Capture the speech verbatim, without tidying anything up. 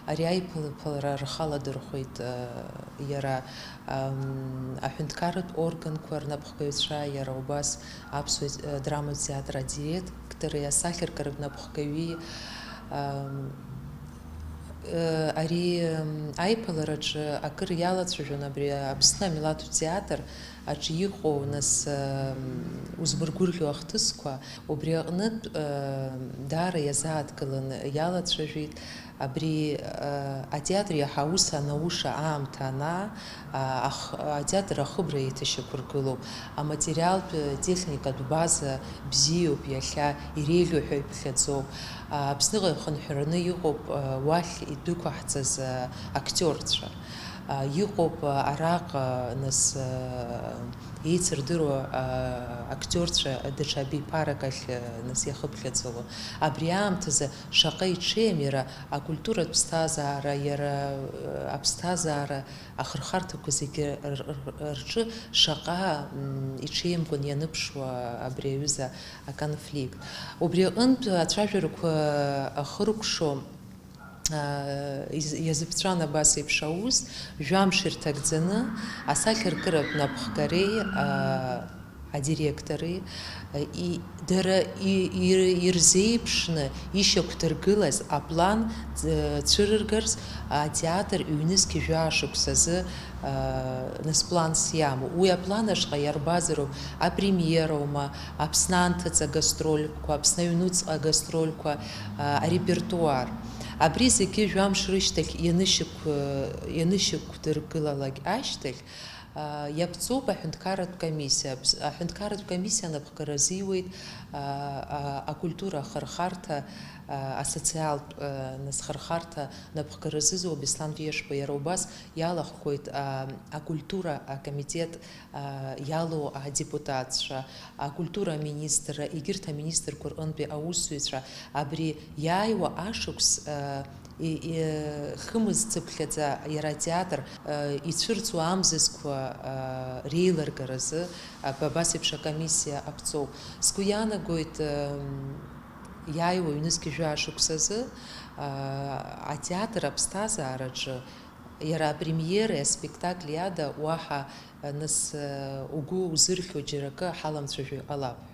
Ари аиԥылԥылара рхаладырхәеит, э, иара, ам, аҳәынҭқарратә органқәа рнапхгаҩцәа, иара убас аԥсуа, э, драматә театр адиректори асахьаркыратә напхгаҩи, ам, э, ари, ам, аиԥылараҿы акыр иалацәажәон абри Аԥсны амилаҭтә театр аҿы иҟоу, нас, ам, узмыргәырӷьо ахҭысқәа, убри аҟнытә, э, даара иазааҭгылан иалацәажәеит. Абри, э, атеатр иаҳа аус анауша аамҭа анаа, а, ах-, атеатр ахыбра еиҭашьақәыргылоуп. Аматериалтә, э, техникатә база бзиоуп иахьа, иреиӷьу ҳәа иԥхьаӡоуп. А, Аԥсныҟа ихынҳәраны иҟоуп, э, уахь идәықәаҳҵаз, э, актиорцәа. А, Иҟоуп, э, араҟа, нас, э, еицырдыруа, а, актиорцәа даҽа абиԥарак ахь, а, нас иахыԥхьаӡало. Абри аамҭазы шаҟа иҽеим иара акультуратә ԥсҭазаара, иара, а, аԥсҭазаара ахырхарҭақәа зегьы р-, р-, рҿы шаҟа, м, иҽеимкәан ианыԥшуа абри аҩыза аконфликт. Убри аҟынтә ацәажәарақәа ахыркәшо, а, из-, иазыԥҵәан абас еиԥш аус, жәамш ирҭагӡаны, асахьаркыратә напхгареи, а, адиректори, а, и-, дара и-, ир-, ирзеиԥшны ишьақәдыргылаз аплан, ц-, цәырыргарц атеатр ҩнызқь жәаа шықәсазы, а, нас планс иамоу. Уи аплан ашҟа иарбазароуп апремиероума, Аԥсны анҭыҵ агастрольқәа, Аԥсны аҩнуҵҟа агастрольқәа, а, арепертуар. Абри зегьы жәамш рышьҭахь ианышьақә-, ианышьақәдыргылалак ашьҭахь, а, иаԥҵоуп аҳәынҭқарратә комиссиа. Аԥс-, аҳәынҭқарратә комиссиа анапхгара азиуеит, а, а, акультура ахырхарҭа, а, асоциалтә, а, нас хырхарҭа напхгара зызуа Беслан Вешба. Иара убас иалахәхоит, а, акультура акомитет, а, иалоу адепутатцәа, акультура аминистрра, егьырҭ аминистрқәа рҟынтәи аусзуҩцәа абри иааиуа ашықәс, а, и-, и-, хымыз цыԥхьаӡа иара атеатр, а, ицәырҵуа амзызқәа, а, реилыргаразы, а, ба-, абас еиԥш акомиссиа аԥҵоуп. Сгәы иаанагоит, ам, иааиуа ҩнызқь жәаа шықәсазы, а, атеатр аԥсҭазаараҿы иара апремиереи аспектакли ада уаҳа, а, нас, а, угәы узырхьуа џьара акы ҳаламцәажәо иҟалап ҳәа.